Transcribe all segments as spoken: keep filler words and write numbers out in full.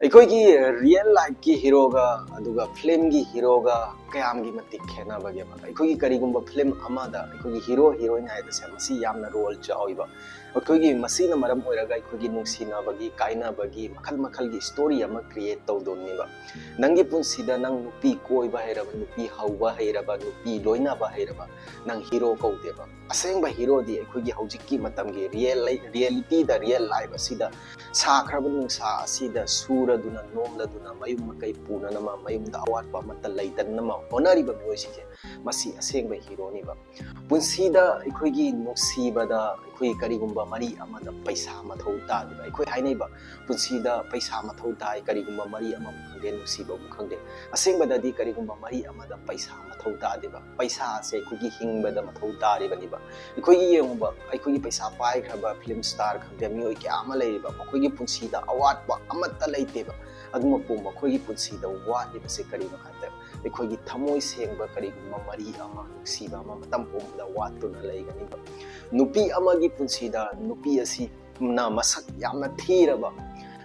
ꯑꯩꯈꯣꯏꯒꯤ real lifeꯀꯤ heroꯒ ꯑꯗꯨꯒ filmꯒꯤ heroꯒ ꯀꯌꯥꯝꯒꯤ ꯃꯇꯤꯛ ꯈꯦꯠꯅꯕꯒꯦꯕ? ꯑꯩꯈꯣꯏꯒꯤ ꯀꯔꯤꯒꯨꯝꯕ film ꯑꯃꯗ ꯑꯩꯈꯣꯏꯒꯤ hero heroine ꯍꯥꯏꯕꯁꯦ ꯃꯁꯤ ꯌꯥꯝꯅ role ꯆꯥꯎꯏꯕ꯫ ꯑꯩꯈꯣꯏꯒꯤ ꯃꯁꯤꯅ ꯃꯔꯝ ꯑꯣꯏꯔꯒ ꯑꯩꯈꯣꯏꯒꯤ ꯅꯨꯡꯁꯤꯅꯕꯒꯤ, ꯀꯥꯏꯅꯕꯒꯤ ꯃꯈꯜ ꯃꯈꯜꯒꯤ story ꯑꯃ create ꯇꯧꯗꯣꯏꯅꯦꯕ꯫ ꯅꯪꯒꯤ ꯄꯨꯟꯁꯤꯗ ꯅꯪ ꯅꯨꯄꯤ ꯀꯣꯏꯕ ꯍꯩꯔꯕ, ꯅꯨꯄꯤ ꯍꯧꯕ ꯍꯩꯔꯕ, ꯅꯨꯄꯤ ꯂꯣꯏꯅꯕ ꯍꯩꯔꯕ, ꯅꯪ hero ꯀꯧꯗꯦꯕ꯫ ꯑꯁꯦꯡꯕ heroꯗꯤ ꯑꯩꯈꯣꯏꯒꯤ ꯍꯧꯖꯤꯛꯀꯤ ꯃꯇꯝꯒꯤ real life, realityꯗ, real life ꯑꯁꯤꯗ ꯁꯥꯈ꯭ꯔꯕ ꯅꯨꯡꯁꯥ ꯑꯁꯤꯗ ꯁꯨꯔꯗꯨꯅ, ꯅꯣꯝꯂꯗꯨꯅ, ꯃꯌꯨꯝ ꯃꯀꯩ ꯄꯨꯅꯅꯕ, ꯃꯌꯨꯝꯗ ꯑꯋꯥꯠꯄ ꯑꯃꯠꯇ ꯂꯩꯇꯅꯕ ꯍꯣꯠꯅꯔꯤꯕ ꯃꯤꯑꯣꯏꯁꯤꯡꯁꯦ, ꯃꯁꯤ ꯑꯁꯦꯡꯕ heroꯅꯤꯕ꯫ ꯄꯨꯟꯁꯤꯗ ꯑꯩꯈꯣꯏꯒꯤ ꯅꯨꯡꯁꯤꯕꯗ ꯑꯩꯈꯣꯏ ꯀꯔꯤꯒꯨꯝꯕ ꯃꯔꯤ ꯑꯃꯗ ꯄꯩꯁꯥ ꯃꯊꯧ ꯇꯥꯗꯦꯕ꯫ ꯑꯩꯈꯣꯏ ꯍꯥꯏꯅꯩꯕ, ꯄꯨꯟꯁꯤꯗ ꯄꯩꯁꯥ ꯃꯊꯧ ꯇꯥꯏ, ꯀꯔꯤꯒꯨꯝꯕ ꯃꯔꯤ ꯑꯃꯕꯨ ꯈꯪꯗꯦ, ꯅꯨꯡꯁꯤꯕꯕꯨ ꯈꯪꯗꯦ꯫ ꯑꯁꯦꯡꯕꯗꯗꯤ ꯀꯔꯤꯒꯨꯝꯕ ꯃꯔꯤ ꯑꯃꯗ ꯄꯩꯁꯥ ꯃꯊꯧ ꯇꯥꯗꯦꯕ꯫ ꯄꯩꯁꯥ ꯑꯁꯦ ꯑꯩꯈꯣꯏꯒꯤ ꯍꯤꯡꯕꯗ ꯃꯊꯧ ꯇꯥꯔꯤꯕꯅꯤꯕ꯫ ꯑꯩꯈꯣꯏꯒꯤ ꯌꯦꯡꯉꯨꯕ, ꯑꯩꯈꯣꯏꯒꯤ ꯄꯩꯁꯥ ꯄꯥꯏꯈ꯭ꯔꯕ film star ꯈꯪꯗꯦ, ꯃꯤꯑꯣꯏ ꯀꯌꯥ ꯑꯃ ꯂꯩꯔꯤꯕ, ꯃꯈꯣꯏꯒꯤ ꯄꯨꯟꯁꯤꯗ ꯑꯋꯥꯠꯄ ꯑꯃꯠꯇ ꯂꯩꯇꯦꯕ꯫ ꯑꯗꯨꯃꯛꯄꯨ ꯃꯈꯣꯏꯒꯤ ꯄꯨꯟꯁꯤꯗ ꯋꯥꯠꯂꯤꯕꯁꯦ ꯀꯔꯤꯅꯣ ꯍꯥꯏꯕꯗ, ꯑꯩꯈꯣꯏꯒꯤ ꯊꯃꯣꯏ ꯁꯦꯡꯕ ꯀꯔꯤꯒꯨꯝꯕ ꯃꯔꯤ ꯑꯃ, ꯅꯨꯡꯁꯤꯕ ꯑꯃ ꯃꯇꯝ ꯄꯨꯝꯕꯗ ꯋꯥꯠꯇꯨꯅ ꯂꯩꯒꯅꯤꯕ꯫ ꯅꯨꯄꯤ ꯑꯃꯒꯤ ꯄꯨꯟꯁꯤꯗ ꯅꯨꯄꯤ ꯑꯁꯤꯅ ꯃꯁꯛ ꯌꯥꯝꯅ ꯊꯤꯔꯕ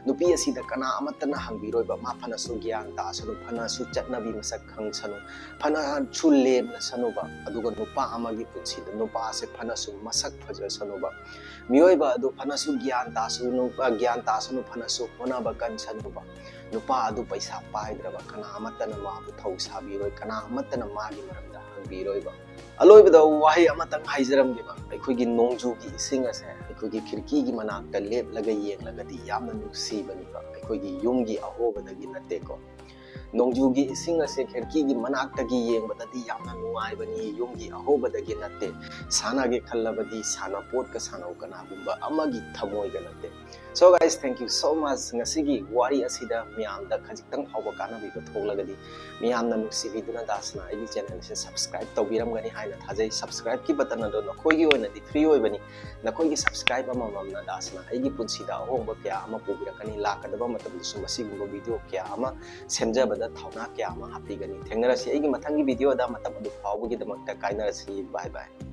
ꯅꯨꯄꯤ ꯑꯁꯤꯗ ꯀꯅꯥ ꯑꯃꯠꯇꯅ ꯍꯪꯕꯤꯔꯣꯏꯕ꯫ ꯃꯥ ꯐꯅꯁꯨ ꯒ꯭ꯌꯥꯟ ꯇꯥꯁꯅꯨ, ꯐꯅꯁꯨ ꯆꯠꯅꯕꯤ ꯃꯁꯛ ꯈꯪꯁꯅꯨ, ꯐꯅꯁꯨ ꯂꯦꯝꯂꯁꯅꯨꯕ꯫ ꯑꯗꯨꯒ ꯅꯨꯄꯥ ꯑꯃꯒꯤ ꯄꯨꯟꯁꯤꯗ ꯅꯨꯄꯥ ꯑꯁꯦ ꯐꯅꯁꯨ ꯃꯁꯛ ꯐꯖꯁꯅꯨꯕ, ꯃꯤꯑꯣꯏꯕ ꯑꯗꯨ ꯐꯅꯁꯨ ꯒ꯭ꯌꯥꯟ ꯇꯥꯁꯅꯨ, ꯒ꯭ꯌꯥꯟ ꯇꯥꯁꯅꯨ, ꯐꯅꯁꯨ ꯍꯣꯠꯅꯕ ꯀꯟꯁꯅꯨꯕ, ꯅꯨꯄꯥ ꯑꯗꯨ ꯄꯩꯁꯥ ꯄꯥꯏꯗ꯭ꯔꯕ, ꯀꯅꯥ ꯑꯃꯠꯇꯅ ꯃꯥꯕꯨ ꯊꯧ ꯁꯥꯕꯤꯔꯣꯏ, ꯀꯅꯥ ꯑꯃꯠꯇꯅ ꯃꯥꯒꯤ ꯃꯔꯝꯗ ꯍꯪꯕꯤꯔꯣꯏꯕ꯫ ꯑꯂꯣꯏꯕꯗ ꯋꯥꯍꯩ ꯑꯃꯇꯪ ꯍꯥꯏꯖꯔꯝꯒꯦꯕ, ꯑꯩꯈꯣꯏꯒꯤ ꯅꯣꯡꯖꯨꯒꯤ ꯏꯁꯤꯡ ꯑꯁꯦ ꯑꯩꯈꯣꯏꯒꯤ ꯈꯤꯔꯀꯤꯒꯤ ꯃꯅꯥꯛꯇ ꯂꯦꯞꯂꯒ ꯌꯦꯡꯂꯒꯗꯤ ꯌꯥꯝꯅ ꯅꯨꯡꯁꯤꯕꯅꯤꯕ, ꯑꯩꯈꯣꯏꯒꯤ ꯌꯨꯝꯒꯤ ꯑꯍꯣꯕꯗꯒꯤ ꯅꯠꯇꯦꯀꯣ꯫ ꯅꯣꯡꯖꯨꯒꯤ ꯏꯁꯤꯡ ꯑꯁꯦ ꯈꯤꯔꯀꯤꯒꯤ ꯃꯅꯥꯛꯇꯒꯤ ꯌꯦꯡꯕꯗꯗꯤ ꯌꯥꯝꯅ ꯅꯨꯡꯉꯥꯏꯕꯅꯤ, ꯌꯨꯝꯒꯤ ꯑꯍꯣꯕꯗꯒꯤ ꯅꯠꯇꯦ꯫ ꯁꯥꯟꯅꯒꯦ ꯈꯜꯂꯕꯗꯤ ꯁꯥꯟꯅꯄꯣꯠꯀ ꯁꯥꯟꯅꯧ, ꯀꯅꯥꯒꯨꯝꯕ ꯑꯃꯒꯤ ꯊꯃꯣꯏꯒ ꯅꯠꯇꯦ꯫ So guys, thank you so much꯫ ꯉꯁꯤꯒꯤ ꯋꯥꯔꯤ ꯑꯁꯤꯗ ꯃꯤꯌꯥꯝꯗ ꯈꯖꯤꯛꯇꯪ ꯐꯥꯎꯕ ꯀꯥꯟꯅꯕꯤꯕ ꯊꯣꯛꯂꯒꯗꯤ, ꯃꯤꯌꯥꯝꯅ ꯅꯨꯡꯁꯤꯕꯤꯗꯨꯅ ꯗꯥꯁꯅ ꯑꯩꯒꯤ channel ꯑꯁꯦ subscribe ꯇꯧꯕꯤꯔꯝꯒꯅꯤ ꯍꯥꯏꯅ ꯊꯥꯖꯩ꯫ Subscribeꯀꯤ button ꯑꯗꯣ ꯅꯈꯣꯏꯒꯤ ꯑꯣꯏꯅꯗꯤ free ꯑꯣꯏꯕꯅꯤ꯫ ꯅꯈꯣꯏꯒꯤ subscribe ꯑꯃꯃꯝꯅ ꯗꯥꯁꯅ ꯑꯩꯒꯤ ꯄꯨꯟꯁꯤꯗ ꯑꯍꯣꯡꯕ ꯀꯌꯥ ꯑꯃ ꯄꯨꯕꯤꯔꯛꯀꯅꯤ꯫ ꯂꯥꯛꯀꯗꯕ ꯃꯇꯝꯗꯁꯨ ꯃꯁꯤꯒꯨꯝꯕ video ꯀꯌꯥ ꯑꯃ ꯁꯦꯝꯖꯕꯗ ꯊꯧꯅꯥ ꯀꯌꯥ ꯑꯃ ꯍꯥꯞꯄꯤꯒꯅꯤ꯫ ꯊꯦꯡꯅꯔꯁꯤ ꯑꯩꯒꯤ ꯃꯊꯪꯒꯤ videoꯗ꯫ ꯃꯇꯝ ꯑꯗꯨ ꯐꯥꯎꯕꯒꯤꯗꯃꯛꯇ ꯀꯥꯏꯅꯔꯁꯤ꯫ Bye bye꯫